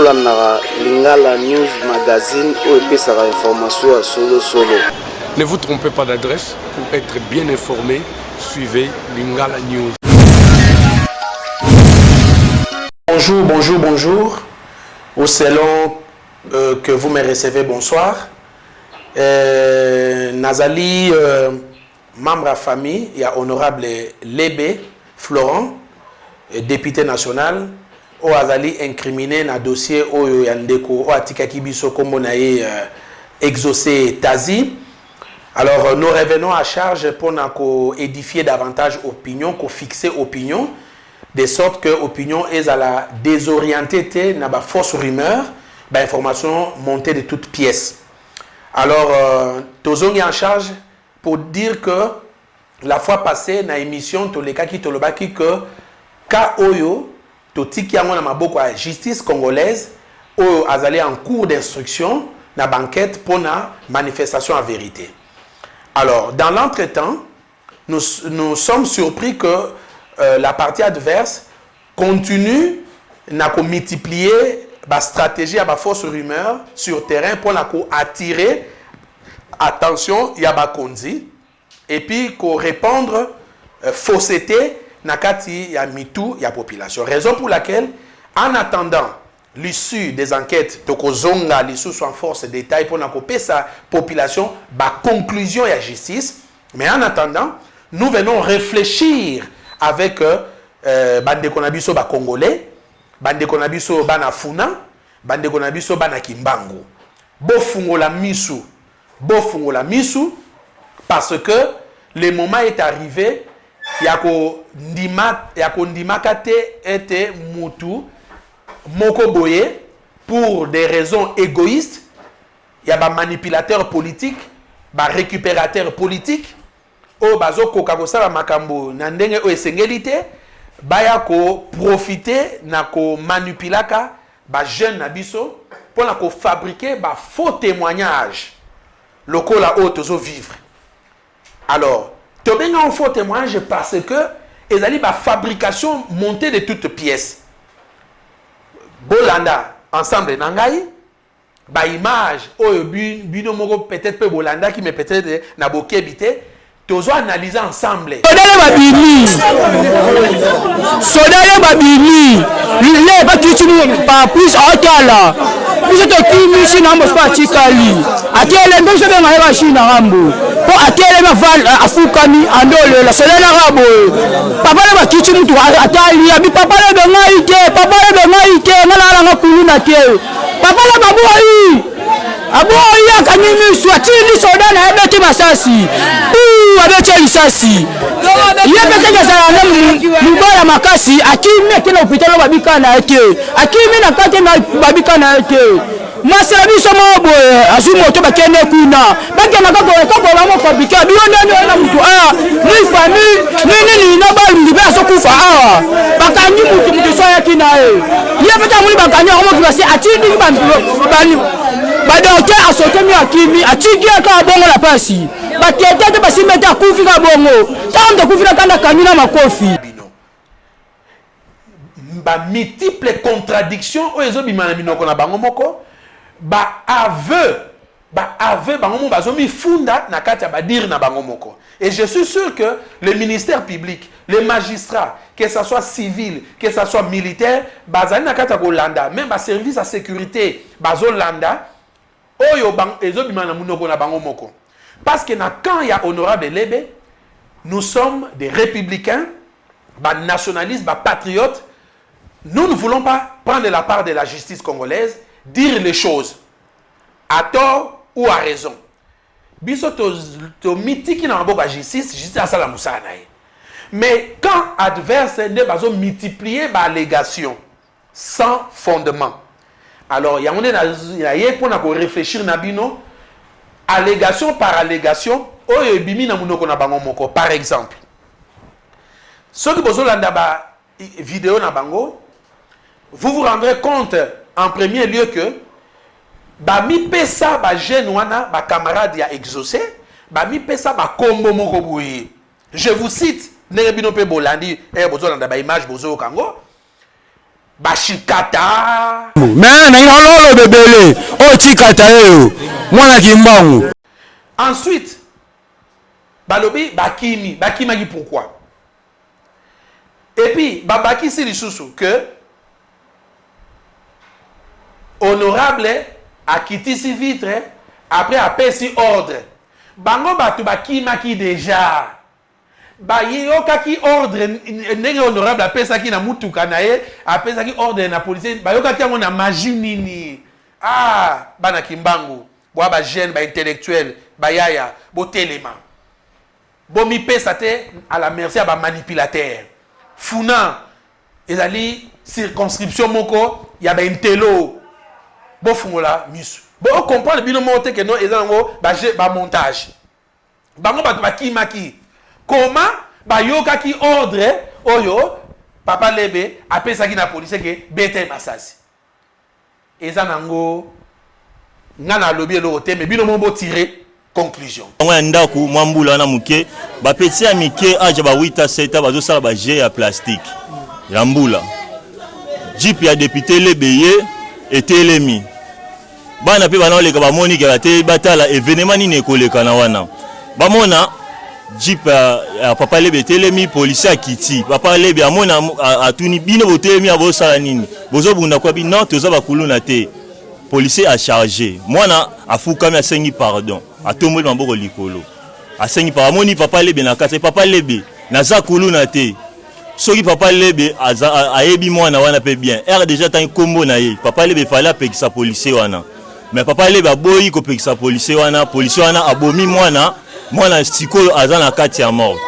Bolandaka Lingala News Magazine oyo epesaka information ya solo solo. Ne vous trompez pas d'adresse pour être bien informé, suivez Lingala News. Bonjour, bonjour, bonjour. Au selon euh, que vous me recevez, bonsoir. Euh, Nazali, euh, membre ya famille ya honorable Lebe Florent, depute national oyo azali incrimine na dossier oyo ya ndeko oyo atikaki biso kombo na ye Exauce Tazi. Alors nous revenons à charge pona ko edifier davantage opinion, ko fixer opinion de sorte que opinion ezala desorientee te na ba fausses rumeurs, ba informations montees de toutes pièces. Alors tozongi en charge pour dire que la fois passee na emission tolekaki tolobaki que cas oyo totiki yango na maboko ya justice congolaise oyo azali en cours d'instruction na ba enquetes pona manifestation ya verite. Alors dans l'entretemps nous nous sommes surpris que la partie adverse continue na ko multiplier ba strategies ya ba fausses rumeurs sur terrain pona ko attirer attention ya bakonzi et puis ko repandre faussete na kati ya mitu ya population. Raison pour laquelle en attendant l'issue des enquetes tokozonga lisusu en force detail pona kopesa population ba conclusions ya justice mais en attendant nous venons reflechir avec ba ndeko na biso ba congolais, ba ndeko na biso bana funa, ba ndeko na biso bana kimbangu. Bofungola misu, bofungola misu parce que le moment est arrive ya ko ndima ya ko ndimaka te ete mutu moko boye pour des raisons egoistes ya ba manipulateurs politiques, ba recuperateurs politiques oyo bazo koka kosala makambo na ndenge oyo esengeli te, baya ko profiter na ko manipulaka ba jeunes na biso pona ko fabriquer ba faux temoignages lokola oyo tozo vivre. Alors, tobenga yango faux temoignage parce que ezali ba fabrication montee de toutes pièces. Bolanda ensemble na ngai ba images oyo bino moko peut-être pe bolandaki mais peut-être na bokebi te, tozo analyser ensemble. Sodale babimi, sodale babimi, le bakiti pa plus aotala biso tokimi shina rambo siko atikali atelemi biso benga ye bashina rambo mpo atelemi afukami andolela sodale kaka boye papa le bakiti mutu atali abi papa lebe ngai te papa lebe ngai te ngai nalanga kuluna te Papa na baboyi aboyi akangi misu atindi soda na ye abeti masasi abeti ye lisasi ye mpe teke azala na mobala makasi akimi ake na hôpital oyo babika na ye te akimi na kati babika na ye te mwasi na biso moko boye azwi moto bakende kuna bakenda kaka kaka bango komplike bino ndeni oyo na mutu awa ni famille ni nini na balingi mpe azokufa awa bakangi mutu mutu so ayaki na ye ye mpe ntango moni bakangi yango moki basi atindiki badokter asotemi akimi atiki ye kaka bongo na mpasi batete te basimbi ete akufi kaka bongo ntango moto akufi na kanda akangi na makofi. Ba multiples contradictions oyo ezo bima na minoko na bango moko, ba aveux, ba aveux bango moko bazo mifunda na kati ya ba dires na bango moko. Et je suis sur que le ministère public, les magistrats, que ça soit civil, que ça soit militaire, bazali na kati ya kolanda, meme ba services ya securite bazo landa oyo ezo bima na munoko na bango moko. Parce que na camp ya honorable Lebe, nous sommes des republicains, ba nationalistes, ba patriotes, nous ne voulons pas prendre la part de la justice congolaise, dire les choses à tort ou à raison. Biso to to mitiki na maboko ya justice, justice asala mosala na ye. Mais quand adverse nde bazo multiplier ba allegations sans fondement. Alors yango nde na ye pona ko reflechir na bino allégation par allégation oyo ebimi na munoko na bango moko. Par exemple, soki bozolanda ba video na bango, vous vous rendrez compte en premier lieu que bamipesa ba jeunes wana ba camarades ya Exaucé, bamipesa ba kombo moko boye. Je vous cite ndenge bino pe bolandi, eh bozolanda ba images bozoyoka yango. Bashikata. Mais na ina lolo bebele o chikata yo mwana kimbangu. Ensuite balobi bakimi, bakimaki pourquoi? Et puis babakisi lisusu que honorable akitisi vitre après apesi ordre. Bango batu bakimaki dejà. Bayokaki ordre ndenge honorable apesaki na mutuka na ye, apesaki ordre na policier, bayokaki yango na magie nini? Ah bana Kimbangu, boa ba jeunes, ba intellectuels, ba yaya, botelema. Bomipesa te à la merci ya ba manipulateurs. Funa ezali circonscription moko ya ba intello. Bofungola misu. Bo comprendre bino moko te que non eza nango ba jeux, ba montage. Bango bato bakimaki. Comment bayokaki ordre oyo Papa Lebe apesaki na policier ke beta ye masasi? Eza nango nga nalobi eloko te mais bino moko bo tirer conclusion. Bango ya ndaku mwa mbula wana moke ba petit ya mike age ya ba 8 a 7 ans bazosala ba jeux ya plastique ya mbula. Jeep ya depute Lebe ye etelemi. Bana pe bana oleka bamoni ke batelemi batala evenement nini ekoleka na wana. Bamona jeep ya papa Lebe etelemi, policier akiti. Papa Lebe amona atuni bino botelemi awa bozosala nini? Bozobunda kwa bi non toza ba kuluna te. Policier a charger mwana afukami asengi pardon, atomboli maboko likolo asengi pardon. Amoni papa Lebe na kati, papa Lebe naza kuluna te. Soki papa Lebe aza ayebi mwana wana pe bien. Heure dejà atangi kombo na ye, papa Lebe fallait apekisa policier wana. Mais papa Lebe aboyi kopekisa policier wana, policier wana abomi mwana, mwana sikoyo aza na kati ya morgue.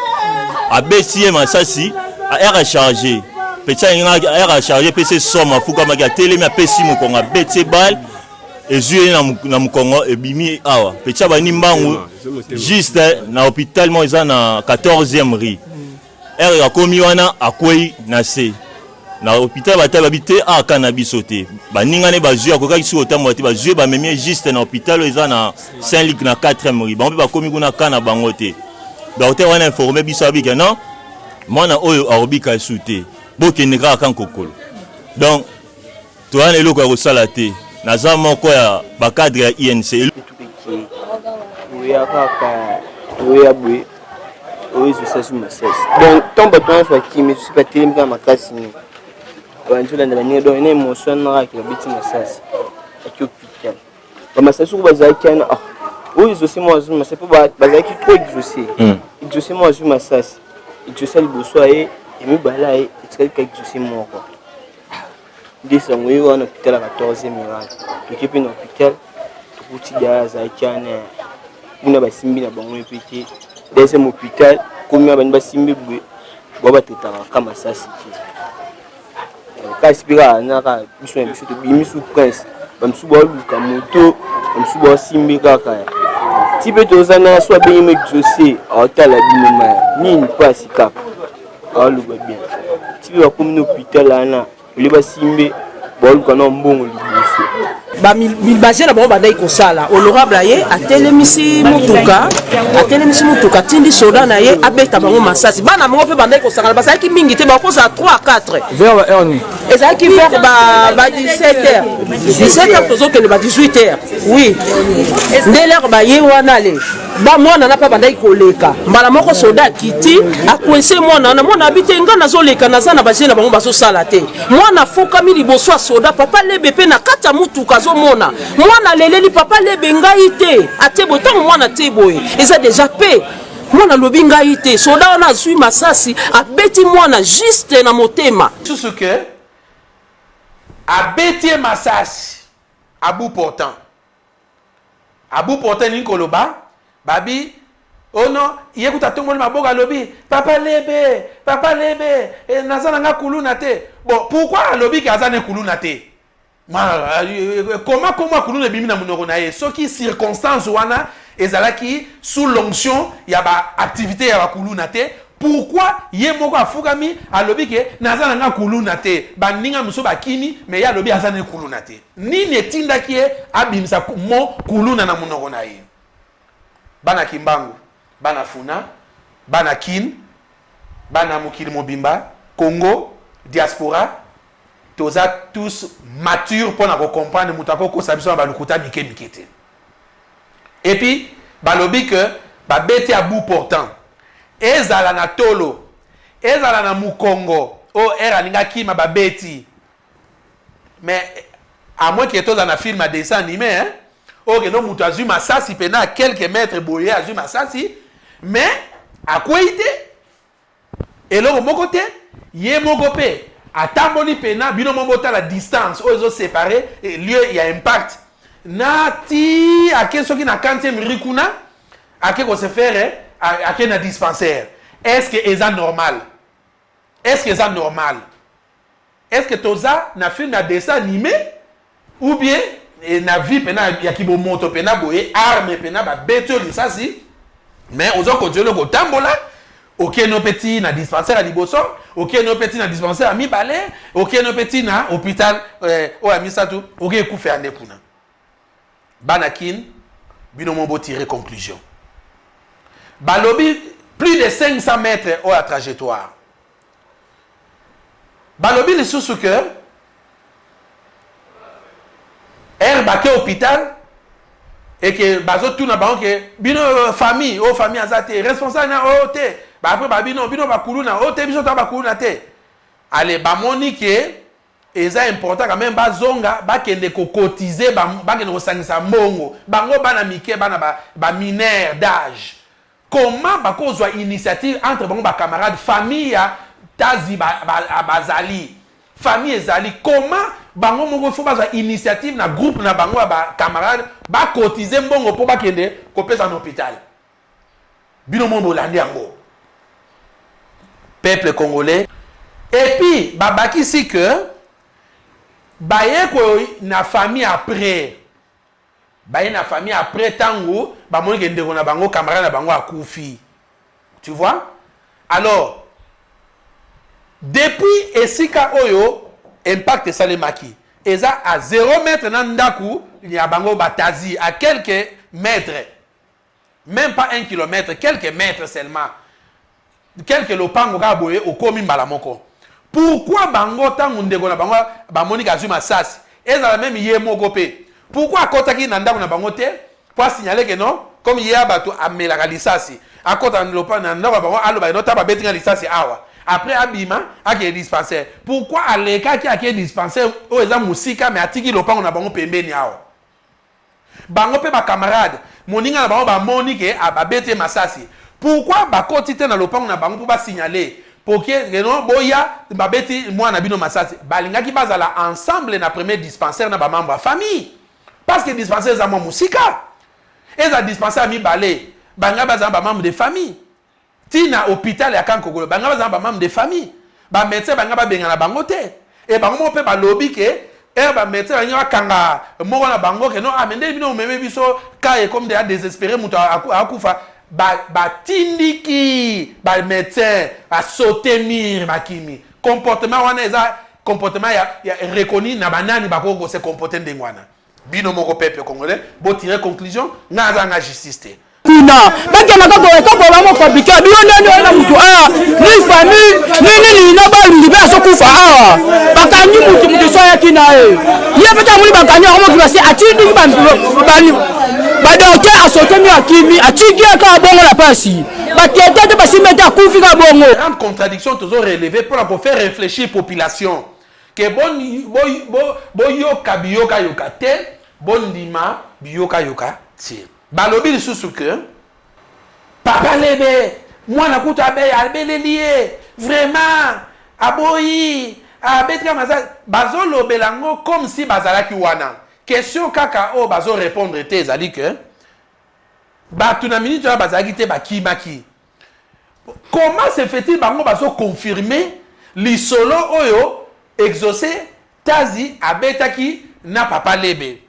Abeti ye masasi, heure a charger. Petit alingaki heure a charger pesi ye somme afukamaki atelemi apesi mokongo abeti ye balle ezwi ye na mokongo ebimi awa. Petit abandi mbangu juste na hôpital moko eza na 14e rue. Heure akomi wana akweyi na se na hopital batali babi te ah ka na biso te baninga ne bazwi akokaki soki kotambola te bazwi bamemi ye juste na hopital oyo eza na Saint Luc na 4e rue bango mpe bakomi kuna ka na bango te docteur wana informe biso abika non mwana oyo akobika esu te bokende kaka ka nkokolo donc toza na eloko ya kosala te naza moko ya bacadre ya INC. Oya kaka toya boye oyo ezosasi masasi donc ntango bato wana bakimi soki batelemi kaka makasi nini babandi olanda baninga donc ena émotion wana kaka babeti masasi aki hôpital bamasasi oyo bazalaki wana ah, oyo exaucé moko azwi masasi mpo bazalaki trop exaucé exaucé moko azwi masasi exaucé ya liboso aye ya mibale aye etikali kaka exaucé moko Nde sango ye wana hôpital ya 14e wana toke mpe na hôpital tokuti daya azalaki wana kuna basimbi na bango ye mpe te deuxième hôpital komi wana bani basimbi boye bao batraitaka ka masasi te kasi mpe kaka na kaka biso na biso tobimi sous prince bamisusu baoluka moto bamisusu baosimbi kaka ti mpe toza na so abengi mo exauce aotala bino maya nini mpasi kaka Aoloba bien. Ti pe bakomi na hopital wana olie basimbe baoluka na mbongo liboso. Ba baje na bango bandaki kosala honorable aye atelemisi motuka atelemisi motuka atindi soda na ye abeta bango masasi bana bango mpe bandaki kosangana bazalaki mingi te bakozala 3 à 4 vers ba heure nini ezalaki vers ba, ba 17 heures 17 heures tozokende ba 18 heures oui nde lere baye wana ale Ba mwana na pa bandaki koleka mbala moko soda akiti akoinse mwana wana mwana abi te nga nazoleka naza na baje na bango bazosala te mwana afukami liboso ya soda papa lebe mpe na kati ya motuka azomona mwana aleleli papa lebe ngai te atie boye ntango mwana atie boye eza deja pe mwana alobi ngai te soda wana azwi masasi abeti mwana juste na motema Susu que abeti ye masasi à bout portant. À bout portant elingi koloba babi oh non ye kutu atomboli maboko alobi papa lebe papa lebe eh, naza na nga kuluna te bon pourquoi alobi ke aza ne kuluna te Ma, eh, eh, comment comment kuluna ebimi na monoko na ye soki circonstance wana ezalaki sous l'onction ya ba activité ya bakuluna te pourquoi ye moko afukami alobi ke naza na nga kuluna te baninga mosusu bakimi mais ye alobi aza ne kuluna te Nini etindaki ye abimisa mot kuluna na munoko na ye? Bana Kimbangu, bana Funa, bana Kin, bana mokili mobimba, Congo, diaspora, Toza tous mature pona ko comprendre mutu ako kosa biso na ba lokuta mike mike te. Et puis balobi que ba beti à bout portant. Ezala na tolo, ezala na mukongo oyo heure alingi akima ba beti. Mais à moins que tozala na film ya dessin anime hein. Oyo que no mutu azui masasi pena à quelques mètres boye azui masasi mais akweyi te. Eloko moko te, ye moko pe atamboli pena, bino moko botala distance oyo ezo separer lieu ya impact na ti ake soki na quantième rue kuna ake ko se faire ake na dispensaire. Est-ce que eza normal? Est-ce que eza normal? Est-ce que toza na film ya dessin anime ou bien na vie pena ya kibomoto pena boye arme pena babeti yo lisasi mais ozo continuer kotambola okende yo mpe ti na dispensaire ya liboso, okende yo mpe ti na dispensaire ya mibale, okende yo mpe ti na hôpital oyo ya misato, oke ekufela nde kuna. Bana Kin, bino mo bo tirer conclusion. Balobi plus de 500 mètres oyo ya trajectoire. Balobi lisusu que heure bake hôpital et que bazotuna bango ke bino famille oyo famille aza te responsable na oyo te, ba après ba bino bino bakuluna oyo te, biso toza bakuluna te. Allez, bamoni ke eza important quand même bazonga bakende ko cotiser, bakende kosangisa mbongo bango bana mike, bana ba mineurs d'âge. Comment bako zwa initiative entre bango ba camarades, famille ya Tazi bazali, famille ezali, comment bango moko il faut bazwa initiative na groupe na bango ya ba camarades ba cotiser mbongo po bakende kopesa na hôpital? Bino moko bolandi yango, peuple congolais. Et puis babakisi que baye ko na famille après. Baye na famille après tangu bamoni ke ndeko na bango, camarade na bango akufi. Tu vois? Alors, depuis esika oyo impact esalemaki, eza à 0 mètre na ndaku ya bango batazi, à quelques mètres. Meme pas un kilomètre, quelques mètres seulement. Quelques lopango kaka boye okomi mbala moko. Pourquoi bango tango ndeko na bango bamoni kazui masasi, ezala meme ye moko pe. Pourquoi akotaki na ndako na bango te po a signaler que non, comme ye ya bato amelaka lisasi, akota na lopango na ndako na bango aloba que non ta babeti nga lisasi awa. Après abima akende dispensaire. Pourquoi alekaki akende dispensaire oyo eza mosika mais atiki lopango na bango pembeni awa? Bango pe ba camarades moninga na bango ba moni ke ba beti ye masasi pourquoi ba koti te na lopango na bango po ba signaler poke ke non boya ba beti mwana na bino masasi? Balingaki bazala ensemble na premier dispensaire na ba membres ya famille parce que dispensaire eza mwa musika, ezala dispensaire ya mibale balingaki bazala na ba membres de famille. Ti na hopital ya camp kokolo banga baza na ba membre de famille, ba medecin banga babengana bango te et bango moko pe balobi ke heure ba medecin balingi bakanga moko na bango ke non ah mais nde bino bomemi biso cas ekomi deja desespere moto akufa, batindiki ba medecin ba saute mur bakimi. Comportement wana eza comportement ya reconnu na banani bakoki ko se comporter ndenge wana? Bino moko peuple congolais bo tirer conclusion, nga aza nga justice te. Kuna bakenda kaka kaka bango compliqué bino nani oyo na mutu awa ni famille ni nini na balingi mpe azokufa awa bakangi mutu mutu so ayaki na ye ye mpe tamoni bakangi yango moki basi atindiki badokter asotemi akimi atiki ye kaka bongo na mpasi bakete te basimbi ete akufi kaka bongo. Grande contradiction tozo relever pona ko faire reflechir population que boyoka biyokayoka te, bondima biyokayoka te. Balobi lisusu que papa Lebe mwana kutu abeleli ye vraiment aboyi abeti kaka masasi, bazolobela yango comme si bazalaki wana. Question kaka oyo bazo repondre te ezali que batu na minute wana bazalaki te, bakimaki. Comment se fait-il bango bazo confirmer lisolo oyo Exauce Tazi abetaki na papa Lebe?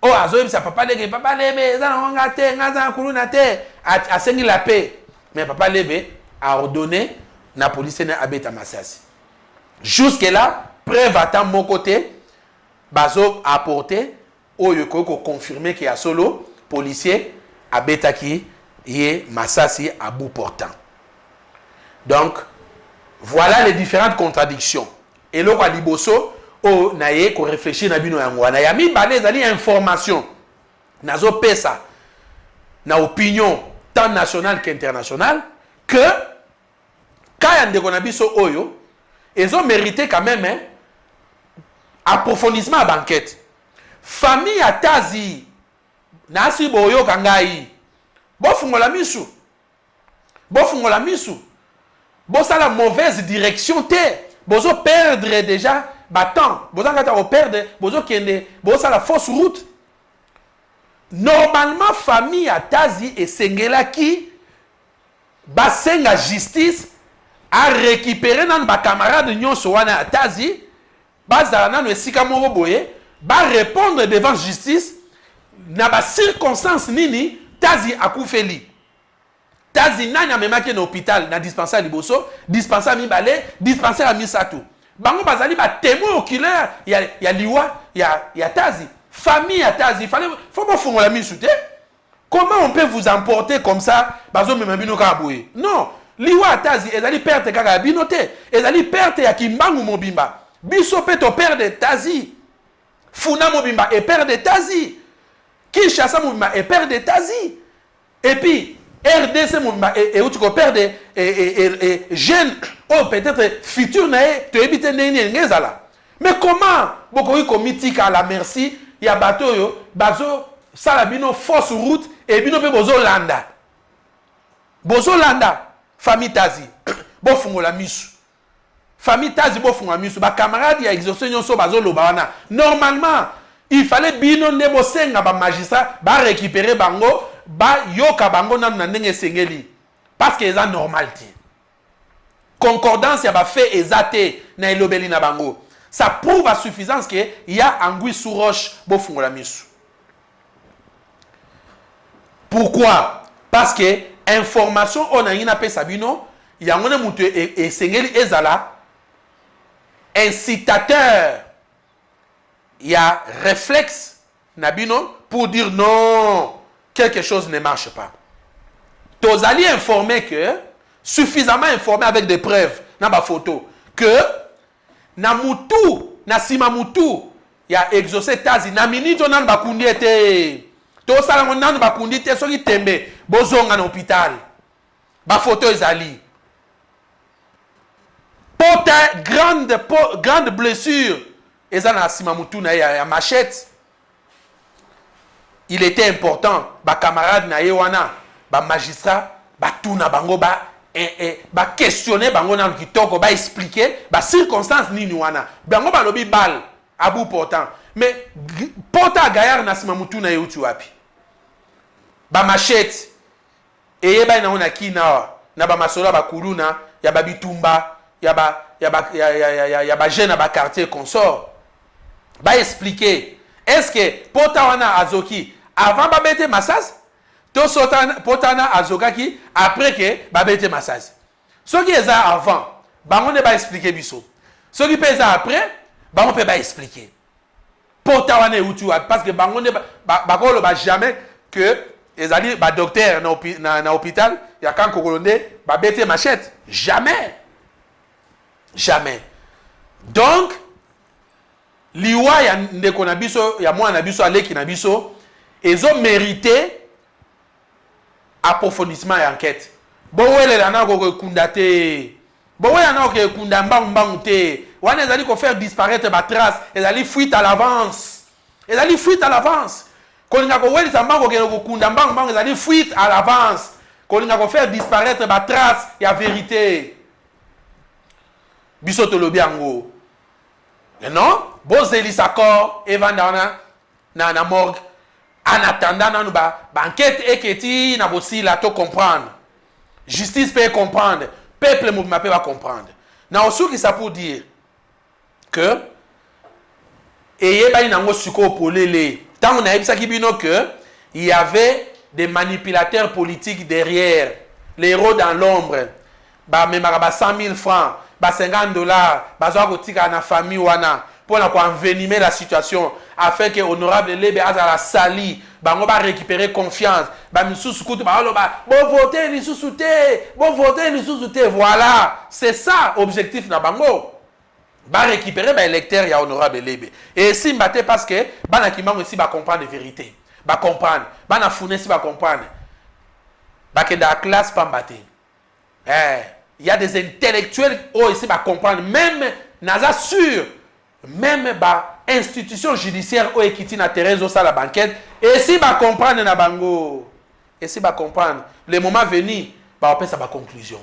Oyo azoyebisa papa Lebe, papa Lebe eza nango nga te, nga aza na kuluna te, asengi la paix. Mais papa Lebe a ordonné na police ne abeta masasi. Jusque là preuve ata moko te bazo apporter oyo ekoki ko confirmer que ya solo policier abetaki ye masasi à bout portant. Donc voilà les différentes contradictions. Eloko ya liboso Oyo naye koreflechir na bino yango wana. Ya mibale ezali information nazopesa na opinion tant nationale qu'internationale que cas ya ndeko na biso oyo ezomérite quand même, hein, approfondissement ya baenquête. Famille ya Tazi, nasi boyoka ngai, bofungola misu, bofungola misu, bosala mauvaise direction te. Bozoperdre déjà batemps, boza kati ya koperdre, bozokende, bozosala fausse route. Normalement, famille ya Tazi esengelaki basenga justice arécupérer nanu bacamarade nyonso wana ya Tazi, bazala nanu esika moko boye, barépondre devant justice na bacirconstance nini Tazi akufeli. Tazi, nani amemaki na hôpital, na dispensaire liboso, dispensaire mibale, dispensaire ya misato? Bango bazali batémoin oculaire ya liwa ya Tazi. Famille ya Tazi, fallait faut bofungola misu te. Comment on peut vous emporter comme ça? Bazomema bino kaka boye? Non, liwa ya Tazi ezali perte kaka ya bino te, ezali perte ya Kimbangu mobimba. Biso mpe toperdre Tazi, Funa mobimba eperdre Tazi, Kinshasa mobimba eperdre Tazi, et puis RDC mobimba euti koperdre jeune oyo peut-être futur na ye toyebi te ndenge nini elingi ezala. Mais comment bokoki komitika à la merci ya bato oyo bazosala bino fausse route e bino mpe bozolanda, bozolanda? Famille Tazi, bofungola misu. Famille Tazi, bofungola misu. Bacamarade ya Exaucé nyonso bazoloba wana, normalement il fallait bino nde bosenga bamagistrat barécupérer bango, bayoka bango nanu na ndenge esengeli, parce que eza normal te. Concordance ya bafait eza te na elobeli na bango. Ça prouve à suffisance que ya anguille sous roche. Bofungola misu. Pourquoi? Parce que information oyo nalingi napesa bino yango nde moto esengeli ezala incitateur ya réflexe na bino pour dire non, quelque chose ne marche pas. Tozali informé que, suffisamment informé avec des preuves na bafoto, que na mutu, na nsima mutu ya Exaucé Tazi, na miniti oyo nanu bakundi ye te, tosala yango nanu bakundi te. Soki tembe, bozonga na hôpital, bafoto ezali. Pota grande, grande blessure eza na nsima mutu na ye ya machette. Il était important bacamarade na ye wana, bamagistrat batuna bango, ba baquestionne bango nanu kitoko, baexplique bacirconstance nini wana. Bango balobi balle à bout portant, mais pota ya gaillard na nsima mutu na ye euti wapi? Bamachette eyebani nango na kina awa na bamasolo ya bakuluna, ya babitumba, ya bajeune ya baquartier consort. Baexplique, est ce que pota wana azoki avant babete masasi to pota wana azokaki après ke babete masasi? Soki eza avant, bango nde baexplique biso. Soki mpe eza après, bango mpe baexplique pota wana euti wapi, parce que bango nde bakoloba jamais que ezali badocteur na hôpital ya Kankokolo nde babete machette. Jamais, jamais. Donc liwa ya ndeko na biso, ya mwana na biso, aleki na biso, ezomérite approfondissement ya enquête. Bowelela na kokekunda te, bowelela na kokekunda mbangu-mbangu te. Wana ezali kofaire disparaître batrace, ezali fuite à l'avance, ezali fuite à l'avance. Kolinga kowelisa mbangu, kokende kokunda mbangu-mbangu, ezali fuite à l'avance, kolinga kofaire disparaître batrace ya vérité. Biso tolobi yango. Non, bozelisa corps evanda wana na morgue en attendant nanu baenquête ba eketi na bosila, to comprendre, justice mpe comprendre, peuple mobima mpe bacomprendre. Na osukisa pour dire que eyebani nango sikoyo polele. Ntango nayebisaki bino que il y avait des manipulateurs politiques derrière, les héros dans l'ombre, bamemaka ba 100 000 francs, ba 50 $, bazwaka kotikala na famille wana mpona koenvenimer la situation afin que honorable Lebe azala sali, bango barécupérer confiance. Bamisusu kutu baoloba bovote lisusu te, bovote lisusu te. Voilà, c'est ça objectif na bango. Ba récupérer ba électeurs ya honorable Lebe. Esimba te parce que bana Kimbangu esi ba comprendre vérité. Ba comprendre. Bana Funa esi ba comprendre. Bakenda classe pamba te. Eh, il y a des intellectuels oyo esi ba comprendre même naza sûr même ba institution judiciaire oyo ekiti na terrain ezosala baenquête esi ba comprendre na bango, esi ba comprendre. Le moment venu, baopesa ba conclusion,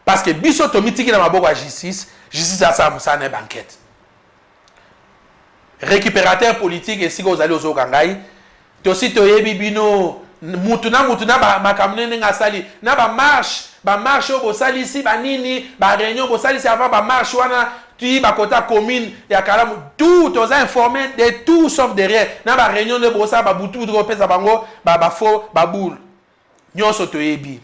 parce que biso tomitiki na maboko ya justice. Justice asala mosala na ye, baenquête. Récupérateur politique, esika ozali, ozoyoka ngai, tosi toyebi bino, mutu na mutu na makambo ndenge asali na bamarche, bamarche oyo bosalisi banini, baréunion bosalisi avant bamarche wana ti bakota commune ya Kalamu. Tout toza informé de tout sauf derrière na baréunion nde bosala babutu butu, kopesa bango bafaux baboule nyonso. Toyebi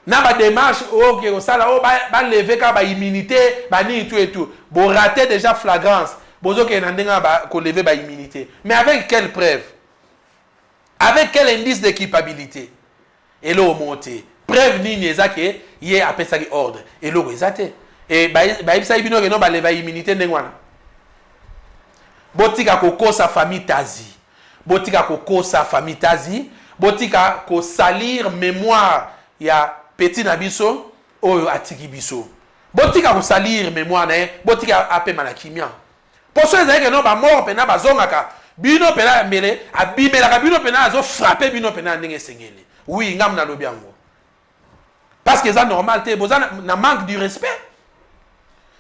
na badémarche oyo oke kosala oyo balever kaka baimmunité banini, tout et tout. Borater déjà flagrance, bozokende na ndenge ya kolever baimmunité, mais avec quelle preuve, avec quel indice de culpabilité? Eloko moko te. Preuve nini eza ke ye apesaki ordre? Eloko eza te. E bayebisaki bino ke no balever immunité ndenge wana. Botika kokosa famille Tazi, botika kokosa famille Tazi, botika kosalir mémoire ya petit na biso oyo atiki biso. Botika kosalir mémoire na ye, botika apema na kimia. Mpo so ezalaki no bamort mpena bazongaka bino mpena, mbele abimelaka bino mpena, azofrapper bino mpena ndenge esengeli. Oui, ngambu nalobi yango parce que eza normal te. Boza na manque du respect,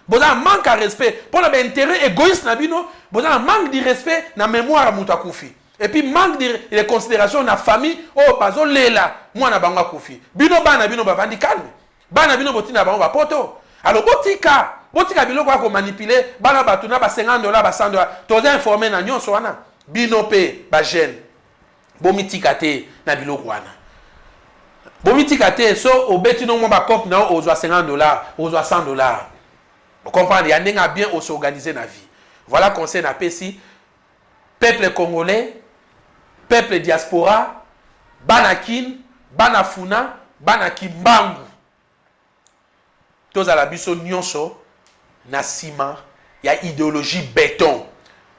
boza na manque ya respect mpo na baintérêt égoïste na bino. Boza na manque du respect na mémoire ya moto akufi, et puis manque de considération na famille oyo bazolela mwana bango akufi. Bino bana bino bavandi calme, bana bino botinda bango bapoto. Alors botika, botika biloko ya komanipuler bana bato na ba 50 $, ba 100 $. Toza informé na nyonso wana. Bino mpe bajeune, bomitika te na biloko wana, bomitika te. So obeti no mwa bacope na yo, ozwa 50 $, ozwa 100 $, ocomprendre ya ndenge ya bien os'organiser na vie. Voilà conseil napesi peuple congolais, peuple diaspora, bana Kin, bana Funa, bana Kimbangu. Tozala biso nyonso na nsima ya idéologie béton,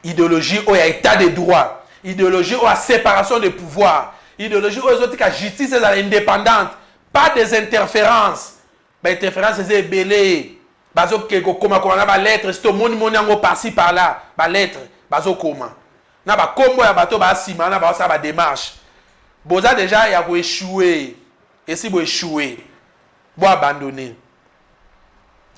idéologie oyo ya état de droit, idéologie oyo ya séparation de pouvoir, idéologie oyo ezotika justice ezala indépendante, pas des interférences. Bainterférence eza ebele, bazokende kokomakoma na balettre. Si tomonimoni yango par-ci par-là, balettre bazokoma na bakombo ya bato basima na baosala badémarche. Boza déjà ya koéchouer, esi boéchouer, boabandonner.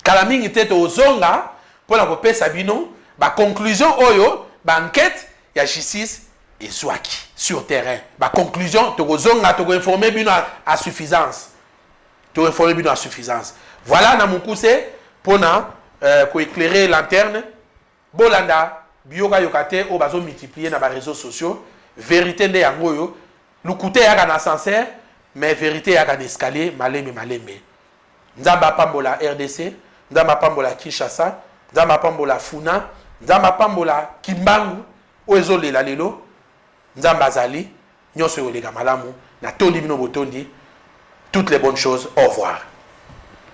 Kala mingi te, tozonga mpona kopesa bino baconclusion oyo baenquête ya justice ezwaki sur terrain. Baconclusion, tokozonga, tokoinformer bino à suffisance, tokoinformer bino à suffisance. Voilà na mokuse mpona koéclairer lanterne. Bolanda biyokayoka te oyo bazomultiplier na baréseaux sociaux. Vérité nde yango oyo. Lukuta eyaka na ascenseur, mais vérité eyaka na escalier, malembe malembe. Nzambe apambola RDC, Nzambe apambola Kinshasa, Nzambe apambola Funa, Nzambe apambola Kimbangu oyo ezolela lelo. Nzambe azali, nyonso ekoleka malamu. Natondi bino botondi, toutes les bonnes choses. Au revoir.